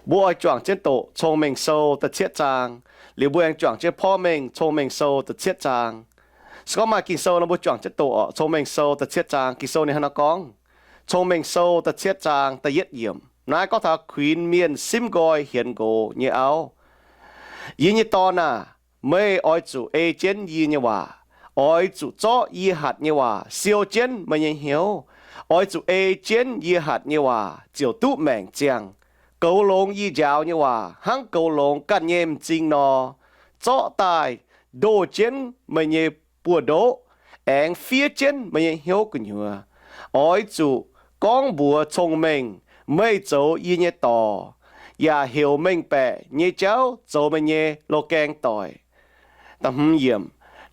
Mbuo oix juangc jienv doqc Cong-Mengh Sou da'cietv zaang. Liuz mbuo aengx juangc jienv Porv Mengh Cong-Mengh Sou da'cietv zaang. Se gorngv maaih Ging-Sou nor, mbuo juangc jienv doqc oc. Cong-Mengh Sou da'cietv zaang, Ging-Sou ninh hnangv naaiv gorngv. Cong-Mengh Sou da'cietv zaang da'yietv yiemc. Naaiv gorngv taux kuinx mienh simv nqoi hienx nqox nyei auv. Yie nyei dorn aah! Meih oix zuqc ei jienv yie nyei waac. Oix zuqc zorqv yie hatc nyei waac siou jienv meih nyei hnyouv. Oix zuqc ei jienv yie hatc nyei waac ziouc duqv maengc ziangh. Goux longx yie njaaux nyei waac hnangv goux longx ganh nyei m'zing nor. Zorqv daaih ndoh jienv meih nyei buoz-ndoqv, aengx fiev jienv meih nyei hnyouv gu'nyuoz. Oix zuqc gorngv mbuox cong-mengh, meih zoux yie nyei dorc, yaac heuc mengh baeqc nyei jauv zoux meih nyei loz-gaeng doic.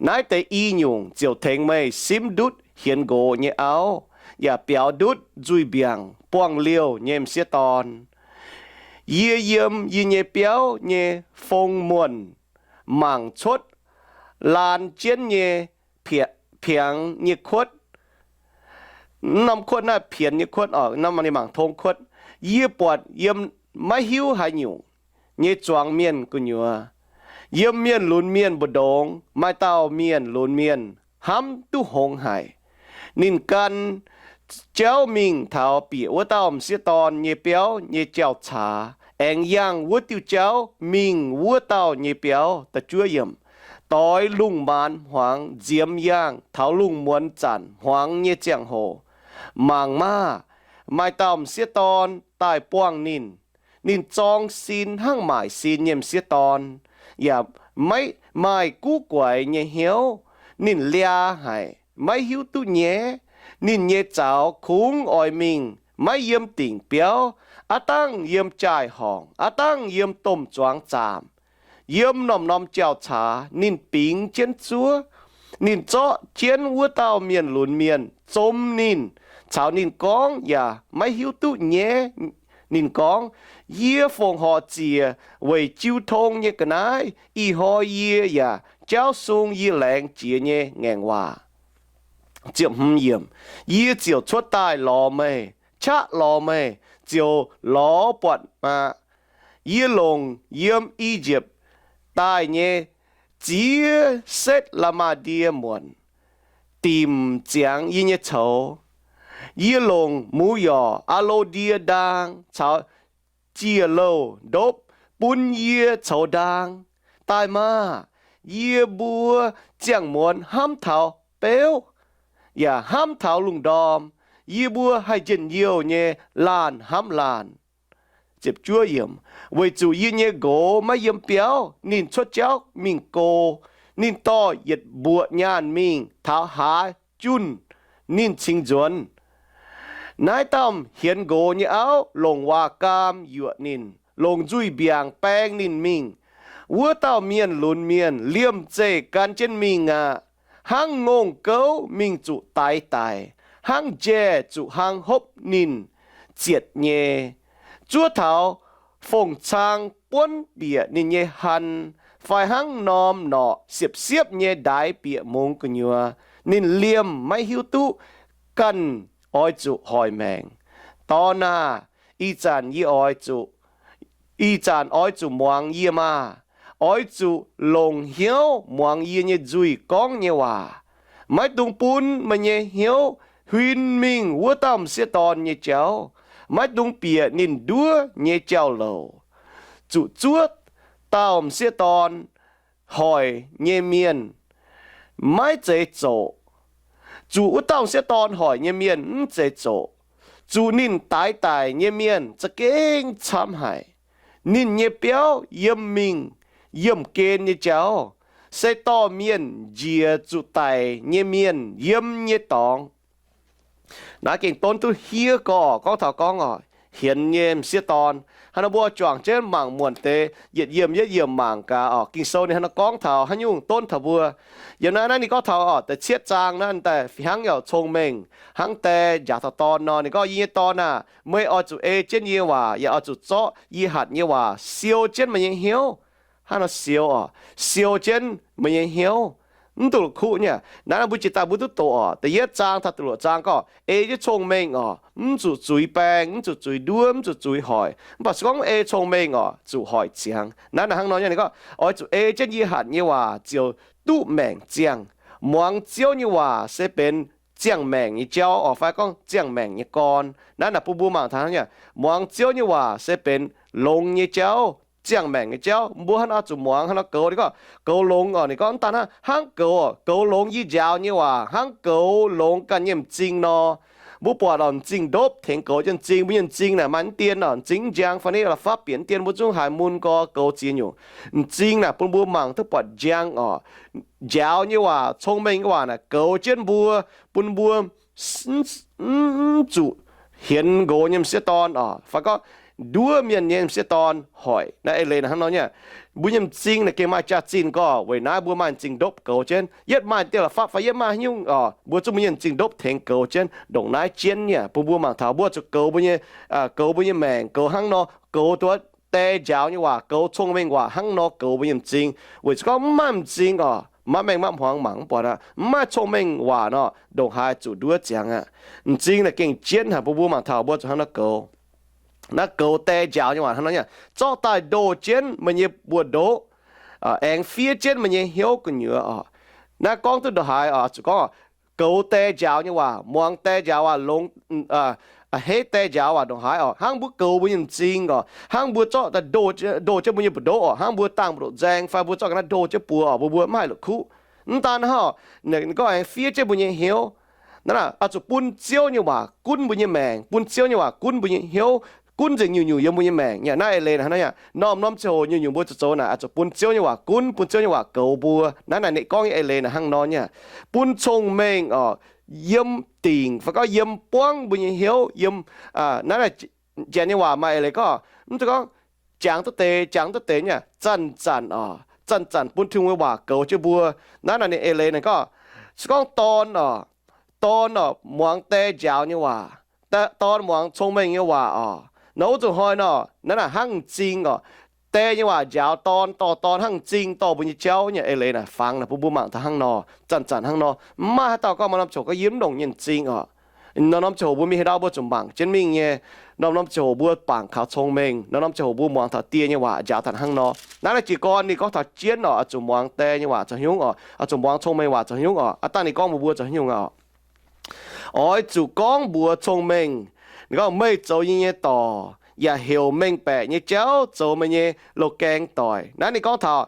Naaiv deix i nyungc ziouc tengx meih simv ndutv hienx nqox nyei auv, yaac biaux ndutv nzuih mbiaangc buangh liouh nyei m'sieqv dorn. Yie yiem yie nyei biauv nyei fong muonh mangc cuotv laan jienv nyei piangx nyei kuotv. Norm kuotv naaiv pienx nyei kuotv oc, norm ninh mangc tong kuotv. Yie buatc yiem maiv hiuv haaix nyungc nyei zuangx mienh gu'nyuoz, yiem mienh lunx mienh mbu'ndongx maaih dauh mienh lunx mienh hnamv duqv hngongx haic. Ninh gan jauv mingh taux bieqc wuov dauh m'sieqv dorn nyei biauv nyei jauv-caax, aengx yangh wuov diuh jauv mingh wuov dauh nyei biauv. Doix lungh maanz hmuangx nziemx yangh taux lungh muonz zanc hmuangx nyei ziangh hoc, mangc maah! Maaih dauh m'sieqv dorn daaih buangh ninh. Ninh zorng sin hnangv maaic sin nyei m'sieqv dorn, yaac maiv maaih guv guaix nyei hnyouv. Ninh liaa haic, maiv hiuv duqv nyaiv. Ninh nyei zaux kungx oix mingh, maiv yiem dingc biauv, aav dangh yiem jaai-horngc, aav dangh yiem domh zuangx zaamc. Yiem norm-norm jauv-caax ninh bingx jienv zuov. Ninh zorqv jienv wuov dauh mienh lunx mienh zom ninh, caux ninh gorngv yaac maiv hiuv duqv nyaiv. Ninh gorngv, Yie fongc horc ziec weic jiu tong nyei ga'naaiv. Ih hnoi yie yaac jaauv sung yie laengz jiex nyei ngaengc waac. Yie ziouc cuotv daaih lorz meih, qaqv lorz meih, ziouc lorz buatc aqv. Yie longc yiem I^yipv daaih nyei ziex setv la'maah ndie muonc dimc ziangx yie nyei coux. Yie longc muv yorc aa lo ndie ndaang caux ziec louh ndopv bun yie coux ndaang. Daaih maah! Yie mbuo ziangh muonz hnamv taux beuv, yaac hnamv taux lungh ndorm. Yie mbuo haih njien-youh nyei laanh hnamv laanh. Weic zuqc yie nyei nqox maiv yiem biauv, ninh cuotv jauv mingh go. Ninh dorh yietc mbuoqc nyaanh mingh taux haaix junh ninh cingx nzuonx. Naaiv dauh hienx nqox nyei auv longc waac-gaam yuoqc ninh, longc nzuih mbiaangc baeng ninh mingh. Wuov dauh mienh lunx mienh liemh zeih gan jienv mingh aqv. Hnangv ngongh gouv mingh zuqc daix daic, hnangv njaih zuqc hlang hopv ninh zietc nyei. Zuov taux fong-cang buonv bieqc ninh nyei han, fai hnangv norm norqc siepv-siepv nyei ndaix bieqc mungz gu'nyuoz, ninh liemh maiv hiuv duqv ganh oix zuqc hoic maengc. Dorn aah! Ih zanc yie oix zuqc, ih zanc oix zuqc muangx yie maah! Oix zuqc longc hnyouv muangx yie nyei nzuih gorngv nyei waac. Maiv dungx bun meih nyei hnyouv huin mingh wuov dauh m'sieqv dorn nyei jauv. Maiv dungx bieqc ninh nduov nyei jauv-louc. Zuqc zuov dauh m'sieqv dorn hoic nyei mienh maiv zeiz zoqc. Zuqc wuov dauh m'sieqv dorn hoic nyei mienh mv zeiz zoqc. Zuqc ninh daix daic nyei mienh za'gengh camv haic. Ninh nyei biauv yiem mingh yiemh gen nyei jauv, se dorh mienh njiec zuqc daic nyei mienh yiem nyei dorngx. Naaiv gengh donv duqv hiev gorx gorngv taux gorngv oc, hienx nyei m'sieqv dorn. Hnangv nor mbuo juangc jienv mangc muonc deix yietc yiemc yietc yiemc mangc gaax oc. Ging-Sou ninh hnangv nor gorngv taux haaix nyungc donv taux mbuo. Yiem naaiv, naaiv ninh gorngv taux oc, da'cietv zaang naaiv daaih hnangv yaac cong-mengh, hnangv die njaaux taux dorn nor. Ninh gorngv, Yie nyei dorn aah! Meih oix zuqc ei jienv yie nyei waac, yaac oix zuqc zorqv yie hatc nyei waac siou jienv meih nyei hnyouv. Hnangv nor siou oc, siou jienv meih nyei hnyouv. mv duqv la'kuqv nyei. Naaiv mbuo jiex daaih mbuo duqv doqc oc. Da'yietv zaang taux da'luoqc zaang gorngv ei jienv cong-mengh oc, mv zuqc zuiz baeng, mv zuqc zuiz nduov, mv zuqc zuiz hoic. Mv baac se gorngv mv ei cong-mengh oc, zuqc hoic ziangx. Naaiv naaic hnangv nor nyei, ninh gorngv oix zuqc ei jienv yie hatc nyei waac ziouc duqv maengc ziangh. Muangx Ziouv nyei waac se benx ziangh maengc nyei jauv oc, fai gorngv ziangh maengc nyei gorn. Naaiv naaic bun mbuo mangc taux hnangv nyei, muangx Ziouv nyei waac se benx longx nyei jauv, ziangh maengc nyei jauv. Mbuo hnangv nor zuqc muangx, hnangv nor goux. Ninh gorngv goux longx oc, ninh gorngv mv daan hnangv, hnangv goux, goux longx yie njaaux nyei waac hnangv goux longx ganh nyei m'zing nor. Mbuo buatc oc, m'zing ndopv tengx goux jienv m'zing. Mbuo nyei m'zing naaic maaih mv dien oc, m'zing mv njang fai ni la'fapv bieqc mv dien, mbuo zungv haiz mun nqoi goux ziex nyungc. M'zing naaic bun mbuo mangc duqv buatc njang oc. Njaaux nyei waac, cong-mengh nyei waac naaic goux jienv mbuo, bun mbuo mv zuqc hienx nqox nyei m'sieqv dorn oc, fai gorngv nduov mienh nyei m'sieqv dorn hoic. Naaiv eix leiz naaic hnangv nor nyei. Mbuo nyei m'zing naaic gengh maaih jaax-zinh gorx, weic naaiv mbuo maaih m'zing ndopv goux jienv. Yietv maaih dieh la'fapv fai yietv maaih haaix nyungc oc, mbuo zungv mbuo nyei m'zing ndopv tengx goux jienv, ndongc naaiv jienv nyei. Bun mbuo mangc taux mbuo zuqc goux mbuo nyei, goux mbuo nyei maengc, goux hnangv nor, goux duqv die njaaux nyei waac, goux cong-mengh waac hnangv nor goux mbuo nyei m'zing. Weic zuqc gorngv mv maaih m'zing oc, maiv maengh maiv hmuangx mangc mv buatc aqv. Mv maaih cong-mengh waac nor, ndongc haaix zuqc nduov ziangx aqv. M'zing naaic gengh jienv haic, bun mbuo mangc taux mbuo zuqc hnangv nor goux. Naaiv goux die njaaux nyei waac hnangv nor nyei, zorqv daaih ndoh jienv meih nyei mbuox-ndoqv, aengx fiev jienv meih nyei hnyouv gu'nyuoz oc. Naaiv gorngv duqv ndongc haaix oc, zuqc gorngv goux die njaaux nyei waac, muangx die njaaux waac, longx, a'hneiv die njaaux waac ndongc haaix oc, hnangv mbuo goux mbuo nyei m'zing oc, hnangv mbuo zorqv daaih ndoh jienv mbuo nyei mbuox-ndoqv oc, hnangv mbuo dangh mbu'ndongx nzaeng fai mbuo zorqv ga'naaiv ndoh jienv buoz oc, mbuo mbuo mv haih la'kuqv. Mv daan hnangv, ninh gorngv aengx fiev jienv mbuo nyei hnyouv. Naaiv naaic oix zuqc bun Ziouv nyei waac gunv mbuo nyei maengc, bun Ziouv nyei waac gunv mbuo nyei hnyouv, gunv nzengc nyungc-nyungc yiem mbuo nyei maengc nyei. Naaiv eix leiz hnangv naaiv nyei, norm-norm ziangh hoc nyungc-nyungc mbuo zoux zoux naaic oix zuqc bun Ziouv nyei waac gunv, bun Ziouv nyei waac goux mbuo. Naaiv naaic ninh gorngv nyei eix leiz naaic hnangv nor nyei, bun cong-mengh oc, yiem dingc fai gorngv yiem buangv mbuo nyei hnyouv, yiem, naaiv naaic Janx nyei waac maaih eix leiz gorngv, mv zeiz gorngv jangx duqv deix, jangx duqv deix nyei, zanc-zanc oc, zanc-zanc bun Tin-Hungh nyei waac goux jienv mbuo. Naaiv naaic ninh eix leiz naaic gorngv, se gorngv dorn oc, dorn oc, muangx die njaaux nyei waac, dorn muangx cong-mengh nyei waac oc, nor wuov nzunc hnoi nor, naaiv naaic hnangv m'zing oc. Die nyei waac njaaux dorn, dorh dorn hnangv m'zing dorh mbuo nyei jauv nyei. Eix leiz naaic fangx naaic bun mbuo mangc taux hnangv nor, zanc-zanc hnangv nor. Mv maaih haaix dauh gorngv maaih norm ziangh hoc gorngv yie mv longc nyei m'zing oc. Norm-norm ziangh hoc mbuo mingh haaix ndau mbuo zuqc mangc jienv mingh nyei. Norm-norm ziangh hoc mbuo bangc kaux cong-mengh, norm-norm ziangh hoc mbuo muangx taux die nyei waac njaaux daaih hnangv nor. Naaiv naaiv jiez gorn ninh gorngv taux jienv oc, oix zuqc muangx die nyei waac zoux haaix nyungc oc, oix zuqc muangx cong-mengh waac zoux haaix nyungc oc. Aa dangh ninh gorngv mbuox mbuo zoux haaix nyungc oc. Oix zuqc gorngv mbuox cong-mengh, ninh gorngv, meih zoux yie nyei dorc, yaac heuc mengh baeqc nyei jauv zoux meih nyei loz-gaeng doic. Naaiv ninh gorngv taux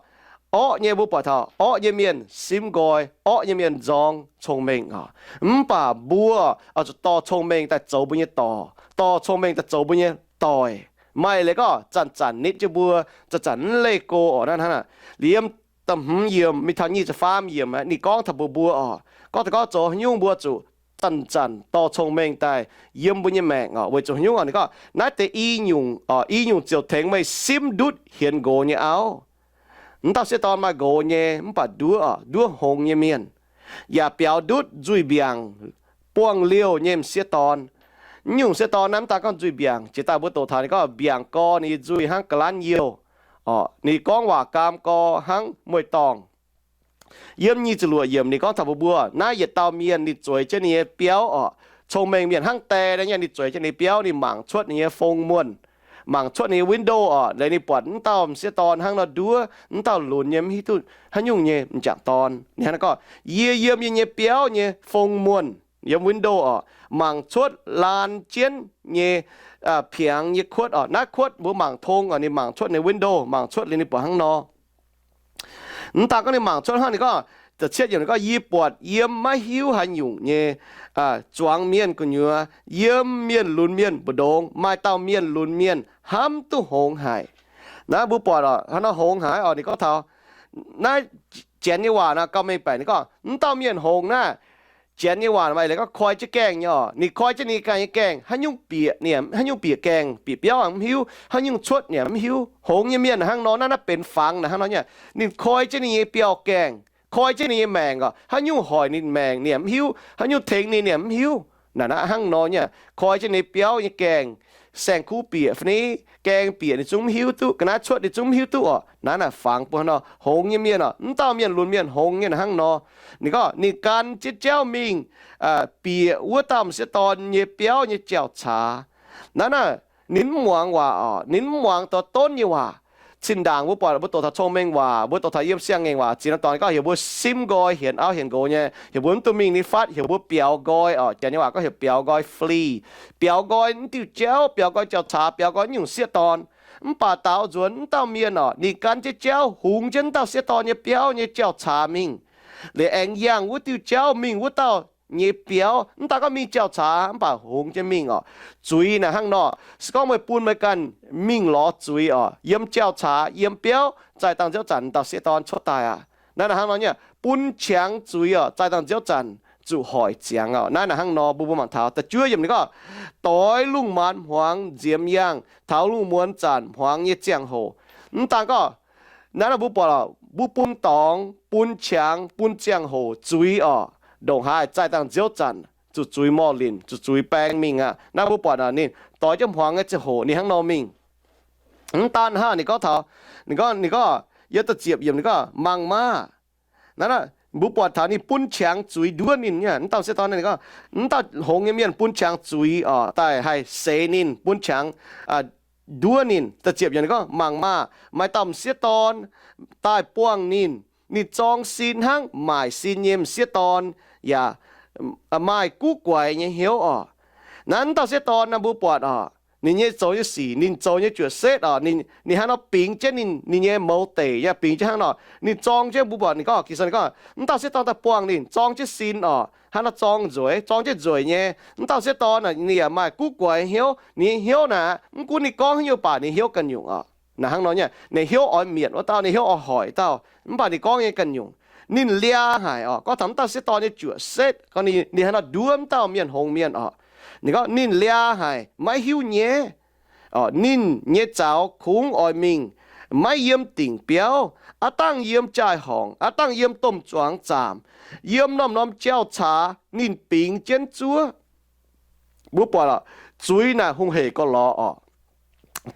orqv nyei, mbuo buatc taux orqv nyei mienh simv nqoi, orqv nyei mienh nzorng cong-mengh oc. Mv baac mbuo oix zuqc dorh cong-mengh daaih zoux mbuo nyei dorc, dorh cong-mengh daaih zoux mbuo nyei doic. Maaih leiz gorngv zanc-zanc nitv jienv mbuo, zanc-zanc mv leih go oc. Naaiv hnangv naaic, liuz yiem da'hmz yiemc mingh taux nyic ziepc faam yiemc ninh gorngv taux mbuox mbuo oc, gorngv taux gorngv zoux haaix nyungc mbuo zuqc zanc-zanc dorh cong-mengh daaih yiem mbuo nyei maengc oc. Weic zuqc haaix nyungc oc? Ninh gorngv naaiv deix i nyungc oc, i nyungc ziouc tengx meih simv ndutv hienx nqox nyei auv. Mv dauh m'sieqv dorn maaih nqox nyei, mv baac nduov oc, nduov hngongx nyei mienh, yaac biaux ndutv nzuih mbiaangc, buangh liouh nyei m'sieqv dorn. Mv nyungc m'sieqv dorn naaiv mv daan gorngv nzuih mbiaangc, jiex daaih mbuo doqc taux ninh gorngv mbiaangc gorx ninh nyei nzuih hnangv ga'lanv youh oc, ninh gorngv waac gaam gorx hnangv mueiz-dorngh. Yiem nyic ziepc luoqc yiemc ninh gorngv taux mbuox mbuo, naaiv yietc dauh mienh ninh zueiz jienv ninh nyei biauv oc. Cong-mengh mienh hnangv die nyei, ninh zueiz jienv ninh nyei biauv, ninh mangc cuotv ninh nyei fong muonh, mangc cuotv ninh nyei window oc, liuz ninh buatc mv dauh m'sieqv dorn hnangv nor nduov, mv dauh lunx nyei, mv hiuv duqv haaix nyungc nyei m'jangc dorn. Ninh hnangv naaiv gorngv, yie yiem yie nyei biauv nyei fong muonh yiem window oc, mangc cuotv laan jienv nyei piangx nyei kuotv oc. Naaiv kuotv mbuo mangc tong oc, ninh mangc cuotv ninh window, mangc cuotv liuz ninh buatc hnangv nor. Mv daan gorngv ninh mangc cuotv hnangv, ninh gorngv, da'cietv yiemc ninh gorngv, yie buatc yiem maiv hiuv haaix nyungc nyei zuangx mienh gu'nyuoz, yiem mienh lunx mienh mbu'ndongx maaih dauh mienh lunx mienh hnamv duqv hngongx haic. Naaiv mbuo buatc oc, hnangv nor hngongx haic oc. Ninh gorngv taux naaiv Janx nyei waac naaiv gauh mengh baeqc. Ninh gorngv mv dauh mienh hngongx naaiv, Janx nyei waac maaih leiz gorngv koi jienv gaengh nyei oc. Ninh koi jienv ninh ganh nyei gaengh, haaix nyungc bieqc, ninh haaix nyungc bieqc gaengh, bieqc biauv mv hiuv, haaix nyungc cuotv ninh mv hiuv. Hngongx nyei mienh hnangv nor, naaiv naaiv benx fangx naaiv hnangv nor nyei. Ninh koi jienv ninh nyei biauv gaengh, koi jienv ninh nyei maengc oc, haaix nyungc hoic ninh maengc ninh mv hiuv, haaix nyungc tengx ninh ninh mv hiuv. Naaiv hnangv nor nyei, koi jienv ninh biauv nyei gaengh, saeng-kuv bieqc fai ni, gaeng bieqc ninh zungv mv hiuv duqv, ga'naaiv cuotv ninh zungv mv hiuv duqv oc. Naaiv naaic fangx bun hnangv nor hngongx nyei mienh oc, mv dauh mienh lunx mienh hngongx nyei naaiv hnangv nor. Ninh gorngv ninh gan jienv jauv mingh bieqc wuov dauh m'sieqv dorn nyei biauv nyei jauv-caax. Naaiv naaic ninh mv muangx waac oc, ninh mv muangx douz donv nyei waac. Cin-ndaangc mbuo buatc mbuo doqc taux cong-mengh waac, mbuo doqc taux yiem siang-ngaengc waac, ziex norm dorngx gorngv heuc mbuo simv nqoi hienx auv hienx nqox nyei, heuc mbuo mv dungx mingh ninh fatv, heuc mbuo biaux nqoi oc. Janx nyei waac gorngv heuc biaux nqoi, flee. Biaux nqoi mv diuh jauv, biaux nqoi jauv-caax, biaux nqoi mv nyungc sieqv dorn. Mv baac daaux nzuonx mv dauh mienh oc, ninh gan jienv jauv hungx jienv mv dauh sieqv dorn nyei biauv nyei jauv-caax mingh, liuz aengx yangh wuov diuh jauv mingh wuov dauh nyei biauv. Mv daan gorngv mingh jauv-caax mv baac hungx jienv mingh oc. Zuiz naaic hnangv nor, se gorngv meih bun meih ganh mingh lorz zuiz oc, yiem jauv-caax yiem biauv, zaih dangh nziouv zanc dauh sieqv dorn cuotv daaih aqv. Naaiv naaic hnangv nor nyei, bun qangx zuiz oc, zaih dangh nziouv zanc zuqc hoic ziangx oc. Naaiv naaic hnangv nor mbuo mbuo mangc taux da'juov yiemc ninh gorngv, doix lungh maanz hmuangx nziemx yangh taux lungh muonz zanc hmuangx nyei ziangh hoc. Mv daan gorngv naaiv nor mbuo buatc mbuo bun dorngx, bun qangx, bun ziangh hoc zuiz oc, ndongc haaix zaih dangh nziouv zanc zuqc zuiz morh linc, zuqc zuiz baeng mingh aqv. Naaiv mbuo buatc ninh doix jienv hmuangx nyei ziangh hoc ninh hnangv nor mingh. Mv daan hnangv ninh gorngv taux, ninh gorngv, ninh gorngv, yiem da'ziepc yiemc ninh gorngv mangc maah! Naaiv mbuo buatc taux ninh bun qangx zuiz nduov ninh nyei, mv dauh sieqv dorn ninh gorngv, mv dauh hngongx nyei mienh bun qangx zuiz oc daaih haih seix ninh, bun qangx nduov ninh. Da'ziepc yiemc ninh gorngv mangc maah! Maaih dauh m'sieqv dorn daaih buangh ninh. Ninh zorng sin hnangv maaic sin nyei m'sieqv dorn, yaac maaih guv guaix nyei hnyouv oc. Naaiv mv dauh sieqv dorn naaiv mbuo buatc oc, ninh nyei zoux nyei sic, ninh zoux nyei juoqc setv oc, ninh hnangv nor bingx jienv ninh, ninh nyei mouz deic nyei, bingx jienv hnangv nor. Ninh zorng jienv, mbuo buatc ninh gorngv, Ging-Sou gorngv mv dauh sieqv dorn daaih buangh ninh, zorng jienv sin oc, hnangv nor zorng nzueic, zorng jienv nzueic nyei. Mv dauh sieqv dorn ninh yaac maaih guv guaix hnyouv. Ninh nyei hnyouv naaic, mv gunv ninh gorngv haaix nyungc baac ninh hnyouv ganh nyungc oc. Naaic hnangv nor nyei, ninh hnyouv oix mietc wuov dauh, ninh hnyouv oix hoic dauh, mv baac ninh gorngv nyei ganh nyungc. Ninh liaa haic oc. Gorngv taux mv dauh sieqv dorn nyei juoqc setv, gorngv ninh hnangv nor nduov mv dauh mienh hngongx mienh oc. Ninh gorngv ninh liaa haic, maiv hiuv nyaiv. Ninh nyei zaux kungx oix mingh, maiv yiem dingc biauv, aav dangh yiem jaai-horngc, aav dangh yiem domh zuangx zaamc, yiem norm-norm jauv-caax ninh bingx jienv zuov. Mbuo buatc oc, zuiz naaic hungh hec gorx-lorz oc.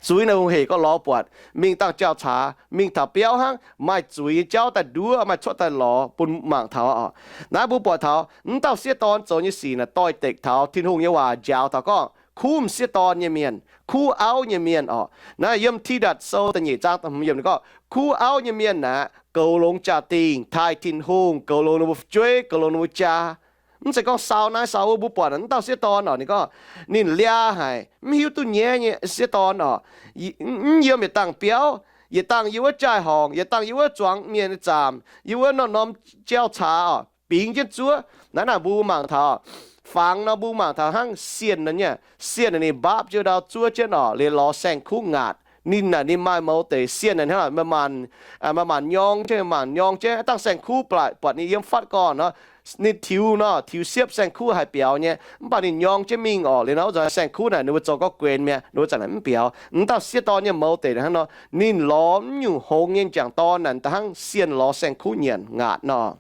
Zuiz naaic hungh hec gorx-lorz buatc, mingh dangh jauv-caax, mingh taux biauv hnangv, maaih zuiz nyei jauv daaih nduov, maaih cuotv daaih lorz bun mangc taux oc. Naaiv mbuo buatc taux mv dauh sieqv dorn zoux nyei sic naaic doix-dekc taux Tin-Hungh nyei waac njaaux taux gorngv kuv m'sieqv dorn nyei mienh, kuv auv nyei mienh oc. Naaiv yiem Tidatc Sou da'nyeic zaang da'hmz yiemc ninh gorngv, kuv auv nyei mienh aeqv, goux longx jaa-dingh, taaih Tin-Hungh, goux longx ninh mbuo fu'jueiv, goux longx ninh mbuo jaa. Mv zeiz gorngv saau naaiv saau wuov. Mbuo buatc mv dauh sieqv dorn oc, ninh gorngv ninh liaa haic, mv hiuv duqv nyaiv nyei sieqv dorn oc. Mv yiem yietc dangh biauv, yietc dangh yiem wuov jaai-horngc, yietc dangh yiem wuov zuangx mienh nyei zaamc, yiem wuov norm-norm jauv-caax oc, bingx jienv zuov. Naaiv naaic mbuo mangc taux, fangx nor mbuo mangc taux hnangv sienh nor nyei. Sienh ninh mbaapv jienv ndau zuov jienv oc, liuz lorz saeng-kuv ngaatc. Ninh naaic ninh maaih mouz deix sienh naaic hnangv, maaih maanc nyorng jienv, maaih maanc nyorng jienv, dangh saeng-kuv buatc ninh yiem fatv gorn nor, ninh tiux nor, tiux siepv saeng-kuv haih biaux nyei, mv baac ninh nyorng jienv mingh oc. Liuz nor wuov zanc saeng-kuv naaic ninh mbuo zoux gorngv guenx mi'aqv, ninh mbuo zanc naaic mv biaux. Mv dauh sieqv dorn nyei mouz deix hnangv nor, ninh lorz mv nyungc hngongx nyei m'jangc dorn naaic da'hnangv sienh lorz saeng-kuv nyanc ngaatc nor.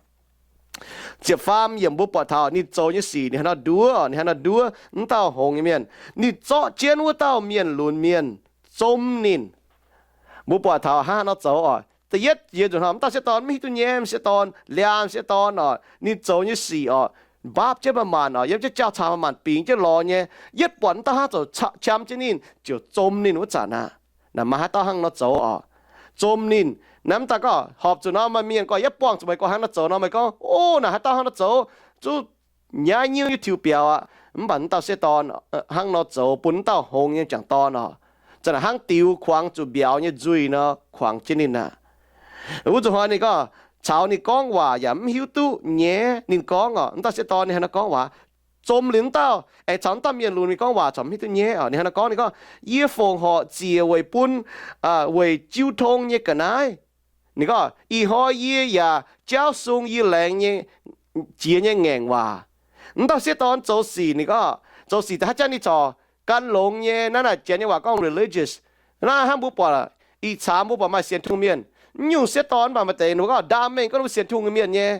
Ziepc faam yiemc mbuo buatc taux ninh zoux nyei sic ninh hnangv nor nduov, ninh hnangv nor nduov mv dauh hngongx nyei mienh. Ninh zorqv jienv wuov dauh mienh lunx mienh, zom ninh. Mbuo buatc taux hnangv haaix nor zoux oc. Da'yietv yiemc nzunc hnoi mv dauh sieqv dorn mv hiuv duqv nyaiv m'sieqv dorn, liaa m'sieqv dorn oc, ninh zoux nyei sic oc, mbaapv jienv maaih maanc oc, yiem jienv jauv-caax maaih maanc bingx jienv lorz nyei. Yietv buatc mv dauh hnangv zoux qam jienv ninh ziouc zom ninh wuov zanc aqv. Naaic maaih haaix dauh hnangv nor zoux oc? Zom ninh. Naaiv mv daan gorngv horpc zuqc nor maaih mienh gorngv, yietv buangh zuqc meih gorngv hnangv nor zoux nor, meih gorngv, O, naaic haaix dauh hnangv nor zoux, zuqc nyaiv nyiuv nyei tiux biaux aqv. Mv baac mv dauh sieqv dorn hnangv nor zoux bun mv dauh hngongx nyei m'jangc dorn oc, zanc naaic hnangv diux kuangx zuqc mbiauz nyei nzuih nor kuangx jienv ninh aqv. Wuov nzunc hnoi ninh gorngv caux ninh gorngv waac yaac mv hiuv duqv nyaiv ninh gorngv oc. Mv dauh sieqv dorn ninh hnangv nor gorngv waac, zom liuz mv dauh, aengx caux mv dauh mienh lunx mingh gorngv waac corc mv hiuv duqv nyaiv oc. Ninh hnangv nor gorngv, ninh gorngv, Yie fongc horc ziec weic bun, weic jiu tong nyei ga'naaiv. Ninh gorngv, Ih hnoi yie yaac jaauv sung yie laengz nyei jiex nyei ngaengc waac. Mv dauh sieqv dorn zoux sic, ninh gorngv zoux sic da'haav jangv ninh corc gan longx nyei. Naaiv naaic Janx nyei waac gorngv religious. Naaiv hnangv mbuo buatc, ih caax mbuo buatc maaih sienx Tin-Hungh mienh, mv nyungc sieqv dorn mv baac maaih deix ninh mbuo gorngv ndaam mengh gorngv ninh mbuo sienx Tin-Hungh nyei mienh nyei.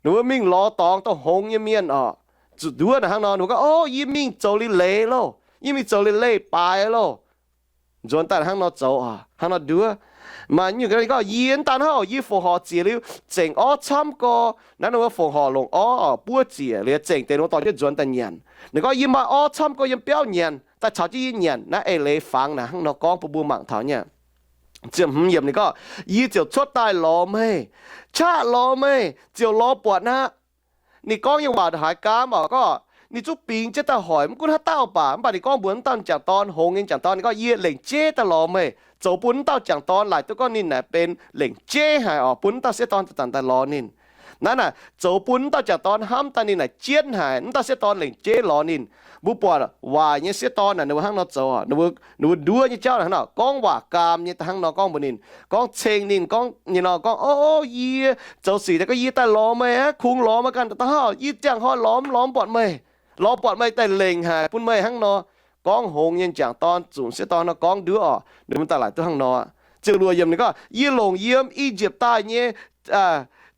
Ninh mbuo mingh lorz dorngx dongh hngongx nyei mienh oc. zuqc nduov naaic hnangv nor, ninh mbuo gorngv, O, yie mingh zoux liuz leiz loh, yie mingh zoux liuz leiz-baaix loh. Nzuonx daaih hnangv nor zoux, hnangv nor nduov. Maaih nyungc ga'naaiv gorngv, Yie mv daan hauv, yie fongc horc ziec liuz zengc orv camv gorx. Naaiv ninh mbuo fongc horc longc orv buov ziec liuz zengc deix ninh mbuo dorh jienv nzuonx daaih nyanc. Ninh gorngv, Yie maaih orv camv gorx yiem biauv nyanc, daaih caux jienv yie nyanc naaiv eix leiz fangx naaic hnangv nor gorngv bun mbuo mangc taux nyei. Ziepc hmz yiemc ninh gorngv, Yie ziouc cuotv daaih lorz meih, qaqv lorz meih, ziouc lorz buatc aqv. Ninh gorngv nyei waac haiz gaam oc, gorngv ninh zungv bingx jienv daaih hoic mv gunv haaix dauh baac, mv baac ninh gorngv mbuox wuov dauh m'jangc dorn, hngongx nyei m'jangc dorn, ninh gorngv, Yie lengc jeiv daaih lorz meih, zoux bun wuov dauh m'jangc dorn laaic duqv gorngv ninh naaic benx lengc jeiv haic oc, bun wuov dauh sieqv dorn daaih zanc daaih lorz ninh. Naaiv naaic zoux bun wuov dauh m'jangc dorn hnamv daaih ninh naaic jienv haic, wuov dauh sieqv dorn lengc jeiv lorz ninh. Mbuo buatc waaic nyei sieqv dorn naaic ninh mbuo hnangv nor zoux oc, ninh mbuo nduov nyei jauv naaic hnangv nor, gorngv waac gaam nyei daaih hnangv nor gorngv mbuox ninh, gorngv ceng ninh, gorngv nyei nor gorngv, O, yie zoux sic daaih gorngv yie daaih lorz meih aqv, kungx lorz meih ganh daaih hauv, yie ziangh hoic lorz mv lorz mv buatc meih, lorz buatc meih daaih lengc haic bun meih hnangv nor. Gorngv hngongx nyei m'jangc dorn zuqc sieqv dorn nor gorngv nduov oc, ninh mbuo daaih laaic duqv hnangv nor. Ziepc luoqc yiemc ninh gorngv, Yie longc yiem I^yipv daaih nyei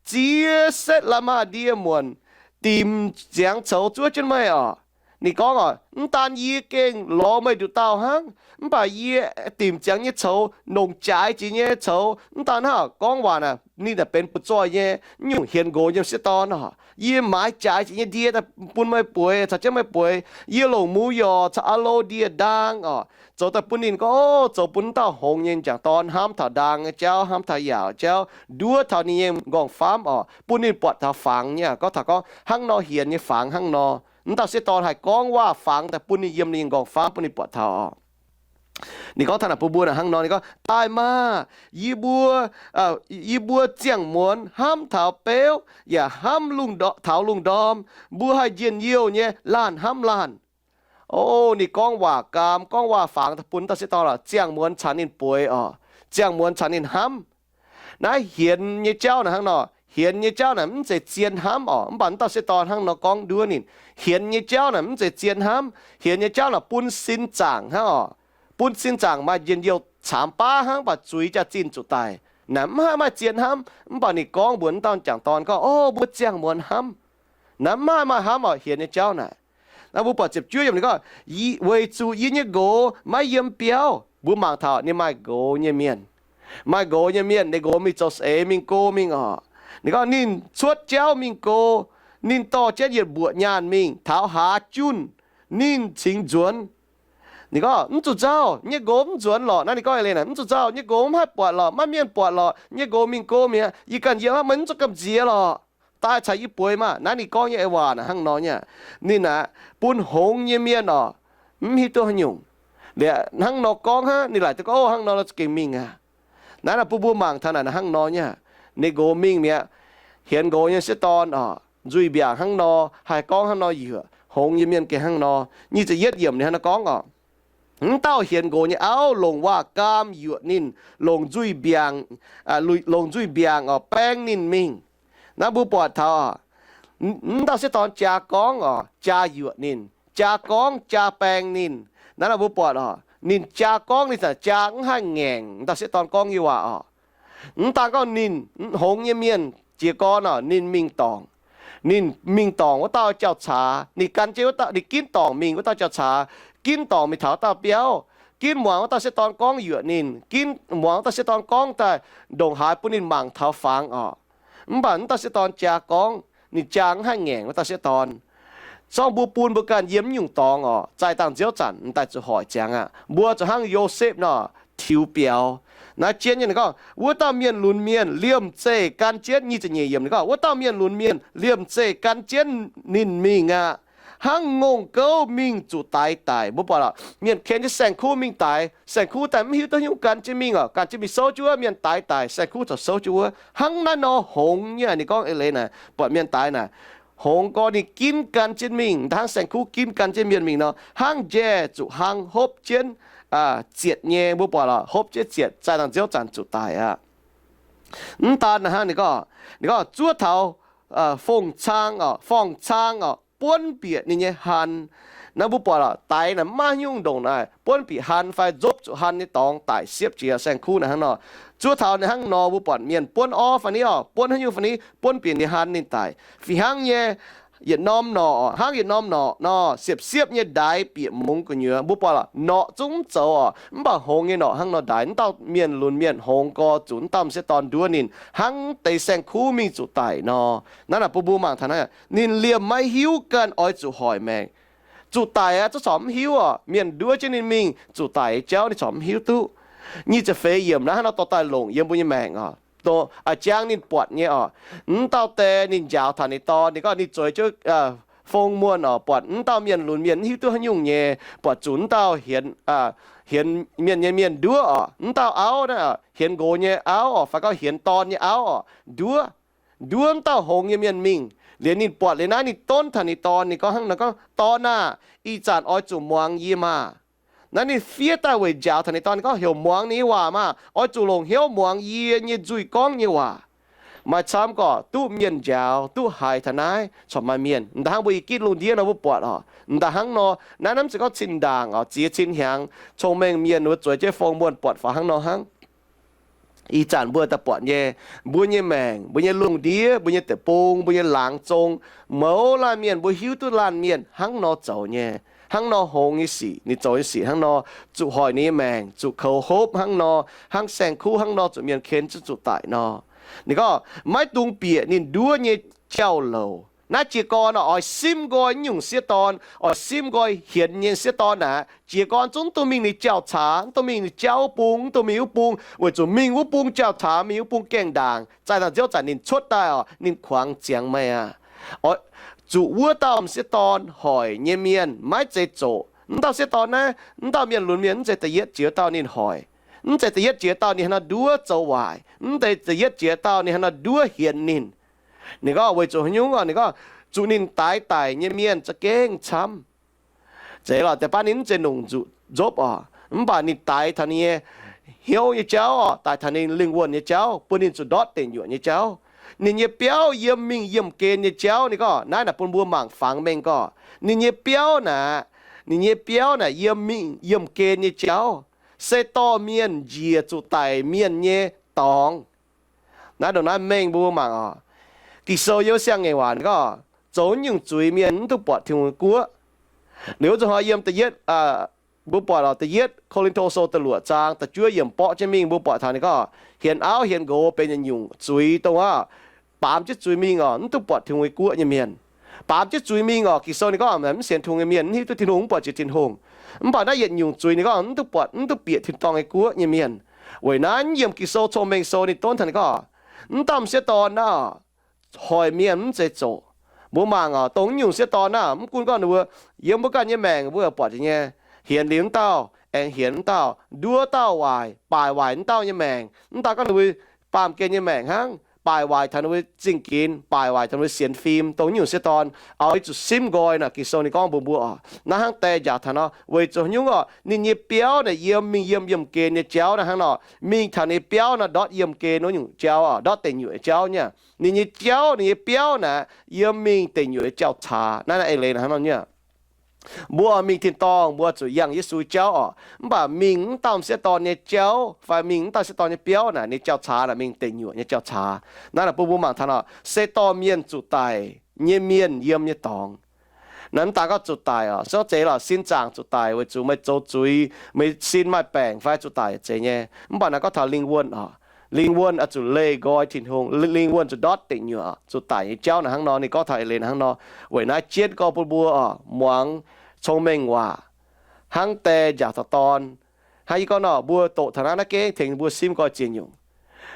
ziex setv la'maah ndie muonc dimc ziangx coux zuov jienv meih oc. Ninh gorngv oc, Mv daan yie gengh lorz meih nduqc dauh hnangv, mv baac yie dimc ziangx nyei coux, nongc jaaix jiex nyei coux, mv daan hnangv gorngv waac naaic ninh naaic benx butv-zoih nyei, mv nyungc hienx nqox nyei m'sieqv dorn oc. Yie maaiz jaaix jiex nyei ndie daaih bun meih bueix, caux jienv meih bueix. Yie longc muv yorc caux a'lo ndie ndaang oc, zoux daaih bun ninh gorngv, O, zoux bun wuov dauh hngongx nyei m'jangc dorn hnamv taux ndaang nyei jauv, hnamv taux yaauc jauv, nduov taux ninh nyei m'nqorngv-famv oc, bun ninh buatc taux fangx nyei. Gorngv taux gorngv hnangv nor hienx nyei fangx hnangv nor. Wuov dauh sieqv dorn haih gorngv waac fangx daaih bun ninh yiem ninh nyei m'nqorngv-famv bun ninh buatc taux oc. Ninh gorngv taux naaic bun mbuo naaic hnangv nor, ninh gorngv, Daaih maah! Yie mbuo, yie mbuo ziangh muonz hnamv taux beuv yaac hnamv taux lungh ndorm, mbuo haih njien-youh nyei laanh hnamv laanh. O, ninh gorngv waac gaam, gorngv waac fangx daaih bun wuov dauh sieqv dorn oc, ziangh muonz caux ninh bueix oc, ziangh muonz caux ninh hnamv. Naaiv hienx nyei jauv naaic hnangv nor, hienx nyei jauv naaic mv zeiz zien hnamv oc, mv baac wuov dauh sieqv dorn hnangv nor gorngv nduov ninh. Hienx nyei jauv naaic mv zeiz zien hnamv, hienx nyei jauv naaic bun sin zaangc hnangv oc, bun sin zaangc maaih njien-youh caamx baav hnangv, mv baac zuiz jaax-zinh zuqc daic. Naaic mv haih maaih zien hnamv, mv baac ninh gorngv mbuox wuov dauh m'jangc dorn gorngv, O, mbuo ziangh muonz hnamv. Naaiv mv haih maaih hnamv oc, hienx nyei jauv naaic. Naaiv mbuo buatc ziepc juov yiemc ninh gorngv, Weic zuqc yie nyei nqox maiv yiem biauv. Mbuo mangc taux ninh maaih nqox nyei mienh. Maaih nqox nyei mienh, ninh nqox mingh zoux seix mingh go mingh oc. Ninh gorngv ninh cuotv jauv mingh go, ninh dorh jienv yietc mbuoqc nyaanh mingh taux haaix junh ninh cingx nzuonx. Ninh gorngv, Mv zuqc nzauh, nyei nqox mv nzuonx lorqc. Naaiv ninh gorngv eix leiz naaic, Mv zuqc nzauh, nyei nqox mv haih buatc lorqc, maiv mienh buatc lorqc, nyei nqox mingh go mi'aqv, yie ganh yiem aqv, meih mv zuqc gamh nziex lorqc. Daaih caux yie bueix maah. Naaiv ninh gorngv nyei waac naaic hnangv nor nyei. Ninh aeqv, bun hngongx nyei mienh oc, mv hiuv duqv haaix nyungc. Liuz hnangv nor gorngv hnangv, ninh laaic duqv gorngv, O, hnangv nor nor za'gengh mingh aqv. Naaiv naaic bun mbuo mangc taux naaic hnangv nor nyei. Ninh nqox mingh mi'aqv. Hienx nqox nyei sieqv dorn oc, nzuih mbiaangc hnangv nor, haih gorngv hnangv nor yuoqc. Hngongx nyei mienh gengh hnangv nor. Nyic ziepc yietv yiemc ninh hnangv nor gorngv oc, Wuov dauh hienx nqox nyei auv longc waac-gaam yuoqc ninh, longc nzuih mbiaangc, longc nzuih mbiaangc oc baeng ninh mingh. Naaiv mbuo buatc taux, wuov dauh sieqv dorn jaa gorngv oc, jaa yuoqc ninh, jaa gorngv jaa baeng ninh. Naaiv mbuo buatc oc, ninh jaa gorngv ninh zanc jaa mv haih ngaengc wuov dauh sieqv dorn gorngv nyei waac oc. Mv daan gorngv ninh hngongx nyei mienh jiez gorn oc, ninh mingh dorngc. Ninh mingh dorngc wuov dauh jauv-caax, ninh gan jienv wuov dauh, ninh ginv dorngc mingh wuov dauh jauv-caax, ginv dorngc mingh taux wuov dauh biauv, ginv muangx wuov dauh sieqv dorn gorngv yuoqc ninh, ginv muangx wuov dauh sieqv dorn gorngv daaih ndongc haaix bun ninh mangc taux fangx oc. Mv baac wuov dauh sieqv dorn jaa gorngv, ninh jaa mv haih ngaengc wuov dauh sieqv dorn. Zorngv mbuo bun mbuo ganh yiem mv nyungc dorngx oc, zaih dangh nziouv zanc m'daaih zuqc hoic ziangx aqv. Mbuo zuqc hnangv Yosepv nor, tiux biaux. Naaiv jienv nyei ninh gorngv, Wuov dauh mienh lunx mienh liemh zeih gan jienv, nyic ziepc nyeic yiemc ninh gorngv, Wuov dauh mienh lunx mienh liemh zeih gan jienv ninh mingh aqv. Hnangv ngongh gouv mingh zuqc daix daic. Mbuo buatc lorqc, mienh ken jienv saeng-kuv mingh daix, saeng-kuv daaih mv hiuv duqv nyungc gan jienv mingh oc, gan jienv mingh souv jienv wuov, mienh daix daic, saeng-kuv corc souv jienv wuov. Hnangv naaiv nor hngongx nyei, ninh gorngv eix leiz naaic, buatc mienh daix naaic, hngongx gorx ninh ginv gan jienv mingh, hnangv saeng-kuv ginv gan jienv mienh mingh nor, hnangv njaih zuqc hlang hopv jienv zietc nyei. Mbuo buatc lorqc, hopv jienv zietc, zaih dangh nziouv zanc zuqc daic aqv. Mv daan naaic hnangv, ninh gorngv, ninh gorngv zuov taux fong-cang oc, forng-cang oc, buonv bieqc ninh nyei han. Naaiv mbuo buatc lorqc, daix naaic mv maaih nyungc ndongc naaic buonv bieqc han fai nzopv zuqc han nyei dorngx daic siepv jiex saeng-kuv naaic hnangv nor. Zuov taux naaic hnangv nor mbuo buatc mienh buonv orv fai ni oc, buonv haaix nyungc fai ni, buonv bieqc ninh han ninh daic. Fih hnangv nyei, yietc norm norqc, hnangv yietc norm norqc nor, siepv-siepv nyei ndaix bieqc mungz gu'nyuoz. Mbuo buatc lorqc, norqc zungv mv zoux oc, mv baac hngongx nyei norqc hnangv nor ndaix. Mv dauh mienh lunx mienh hngongx gorx zuqc mv dauh m'sieqv dorn nduov ninh hnangv deix saeng-kuv mingh zuqc daic nor. Naaiv naaic bun mbuo mangc taux naaiv, ninh liemh maiv hiuv ganh oix zuqc hoic maengc. Zuqc daic aqv, zungv corc mv hiuv oc. Mienh nduov jienv ninh mingh zuqc daic nyei jauv ninh corc mv hiuv duqv. Nyic ziepc feix yiemc naaiv hnangv nor dorh daaih longc yiem mbuo nyei maengc oc. A'jang ninh buatc nyei oc, mv dauh die ninh njaaux taux ninh dorn, ninh gorngv ninh zueiz jienv fong muonh oc, buatc mv dauh mienh lunx mienh mv hiuv duqv haaix nyungc nyei, buatc zuqc mv dauh hienx, hienx mienh nyei mienh nduov oc, mv dauh auv naaiv, hienx nqox nyei auv oc, fai gorngv hienx dorn nyei auv oc, nduov. Nduov mv dauh hngongx nyei mienh mingh. Liuz ninh buatc liuz naaiv ninh donv taux ninh dorn, ninh gorngv hnangv nor gorngv, Dorn aah! Ih zanc oix zuqc muangx yie maah! Naaiv ninh fiev daaih weic njaaux taux ninh dorn, ninh gorngv, Heuc muangx ninh nyei waac maah! Oix zuqc longc hnyouv muangx yie nyei nzuih gorngv nyei waac. Maaih camv gorqv duqv mienh njaaux, duqv haiz taux naaiv corc maaih mienh. M'daaih hnangv mbuo i gitv lungh ndiev nor mbuo buatc oc, m'daaih hnangv nor, naaiv mv zeiz gorngv cin-ndaangc oc, ziex cin hnyangx cong-mengh mienh wuov zueiz jienv fong muonh buatc faaux hnangv nor hnangv. Ih zanc mbuo daaih buatc nyei, mbuo nyei maengc, mbuo nyei lungh ndiev, mbuo nyei deic-bung, mbuo nyei laangz zong, mouz laanh mienh mbuo hiuv duqv laanh mienh hnangv nor zoux nyei, hnangv nor hngongx nyei sic, ninh zoux nyei sic hnangv nor, zuqc hoic ninh nyei maengc, zuqc koux hopv hnangv nor, hnangv saeng-kuv hnangv nor, zuqc mienh ken zuqc daic nor. Ninh gorngv maiv dungx bieqc ninh nduov nyei jauv-louc. Naaiv jiez gorn oix simv nqoi nyungc sieqv dorn, oix simv nqoi hienx nyei sieqv dorn aqv. Jiez gorn zungv mv dungx mingh ninh jauv-caax, mv dungx mingh ninh jauv wuov bung, mv dungx mingh wuov bung, weic zuqc mingh wuov bung jauv-caax, mingh wuov bung gaengh ndaangc, zaih ndaangc nziouv zanc ninh cuotv daaih oc, ninh kuangx ziangx meih aqv. Zuqc wuov dauh m'sieqv dorn hoic nyei mienh maiv zeiz zoqc. Mv dauh sieqv dorn naaiv, mv dauh mienh lunx mienh mv zeiz da'yietv jiex dauh ninh hoic, mv zeiz da'yietv jiex dauh ninh hnangv nor nduov zoux waaic, mv zeiz da'yietv jiex dauh ninh hnangv nor nduov hienx ninh. Ninh gorngv weic zuqc haaix nyungc oc? Ninh gorngv zuqc ninh daix daic nyei mienh za'gengh camv. Zeiz lorqc, deix baav ninh mv zeiz nongc nzuqc nzopv oc, mv baac ninh daix taux ninh nyei hnyouv nyei jauv oc, daix taux ninh lingh wuonh nyei jauv, bun ninh zuqc ndortv deic nyuoqc nyei jauv. Ninh nyei biauv yiem mingh yiemh gen nyei jauv. Ninh gorngv naaiv naaic bun mbuo mangc fangx mengh gorqv ninh nyei biauv naaic, ninh nyei biauv naaic yiem mingh yiemh gen nyei jauv, se dorh mienh njiec zuqc daic mienh nyei dorngx. Naaiv ndongc naaiv mengh mbuo mangc oc. Ging-Sou yiem Siang-Ngaengc Waac ninh gorngv, zoux nyungc zuiz mienh mv duqv buatc Tin-Hungh nyei guoqv. Liuz wuov zuqc hnoi yiem da'yietv, mbuo buatc oc, da'yietv Ko^lin^to Sou da'luoqc zaang da'juov yiemc borqv jienv mingh, mbuo buatc taux ninh gorngv hienx auv hienx nqox benx yietc nyungc zuiz dongh aav, baamz jienv zuiz mingh oc, mv duqv buatc Tin-Hungh nyei guoqv nyei mienh. Baamz jienv zuiz mingh oc, Ging-Sou ninh gorngv mv sienx Tin-Hungh nyei mienh, mv hiuv duqv Tin-Hungh, mv buatc jiex Tin-Hungh. Mv baac naaiv yietc nyungc zuiz ninh gorngv mv duqv buatc, mv duqv bieqc tin-dorngh nyei guoqv nyei mienh. Weic naaiv yiem Ging-Sou Cong-Mengh Sou ninh donv taux ninh gorngv, mv dauh m'sieqv dorn naaiv hoic mienh mv zeiz zoqc. Mbuo mangc oc, dongh nyungc sieqv dorn naaiv, mv gunv gorngv ninh mbuo yiem mbuo ganh nyei maengc mbuo buatc nyei, hienx liuz mv dauh aengx hienx mv dauh, nduov dauh waaic, baaic waaic mv dauh nyei maengc. Mv daan gorngv ninh mbuo baamh gen nyei maengc hnangv, baaic waaic taux ninh mbuo zingh ginx, baaic waaic taux ninh mbuo sienx fim, dongh nyungc sieqv dorn. Oix zuqc simv nqoi naaic, Ging-Sou ninh gorngv mbuox mbuo oc, naaiv hnangv die njaaux taux nor, weic zuqc haaix nyungc oc, ninh nyei biauv naaic yiem mingh yiem yiemh gen nyei jauv naaiv hnangv nor, mingh taux ninh nyei biauv naaiv ndortv yiemh gen wuov nyungc jauv oc, ndortv deic nyuoqc nyei jauv nyei. Ninh nyei jauv, ninh nyei biauv naaic yiem mingh deic nyuoqc nyei jauv-caax. Naaiv naaiv eix leiz hnangv nor nyei. Mbuo mingh tin-dorngh mbuo zuqc yangh Yesu jauv oc, mv baac mingh mv dauh m'sieqv dorn nyei jauv fai mingh mv dauh sieqv dorn nyei biauv naaic, ninh jauv-caax naaic mingh deic nyuoqc nyei jauv-caax. Naaiv naaic bun mbuo mangc taux nor, se dorh mienh zuqc daic nyei mienh yiem nyei dorngx. Naaiv mv daan gorngv zuqc daic oc, se gorngv zeiz lorqc, sin zaangc zuqc daic weic zuqc meih zoux zuiz, meih sin maaih baengc fai zuqc daic zeiz nyei. Mv baac naaiv gorngv taux lingh wuonh oc, lingh wuonh oix zuqc leih nqoi Tin-Hungh, lingh wuonh zuqc ndortv deic nyuoqc, zuqc daic nyei jauv naaic hnangv nor. Ninh gorngv taux eix leiz naaic hnangv nor. Weic naaiv jienv gorngv bun mbuo oc, muangx cong-mengh waac hnangv die njaaux taux dorn. Hnangv yie gorngv nor, mbuo doqc taux naaiv, naaiv gengh tengx mbuo simv nqoi ziex nyungc.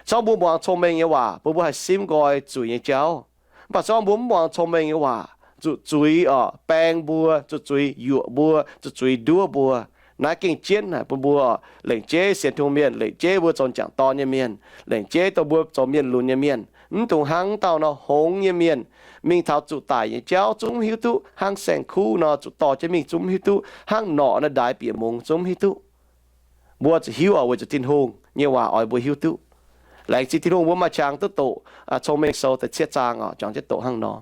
Se gorngv mbuo muangx cong-mengh nyei waac, bun mbuo haih simv nqoi zuiz nyei jauv. Mv baac se gorngv mbuo mv muangx cong-mengh nyei waac, zuqc zuiz oc, baeng mbuo, zuqc zuiz yuoqc mbuo, zuqc zuiz nduov mbuo. Naaiv gengh jienv naaic bun mbuo lengc jeiv sienx Tin-Hungh mienh, lengc jeiv mbuo zoux m'jangc dorn nyei mienh, lengc jeiv dongh mbuo zoux mienh lunx nyei mienh, mv dungx hnangv dauh nor hngongx nyei mienh, mingh taux zuqc daic nyei jauv zungv mv hiuv duqv, hnangv saeng-kuv nor zuqc dorh jienv mingh zungv mv hiuv duqv, hnangv norqc naaiv ndaix bieqc mungz zungv mv hiuv duqv. Mbuo zuqc hiuv oc, weic zuqc Tin-Hungh nyei waac oix mbuo hiuv duqv. Laengz zingh Tin-Hungh mbuo maaih qangx duqv doqc Cong-Mengh Sou da'cietv zaang oc, juangc jienv doqc hnangv nor.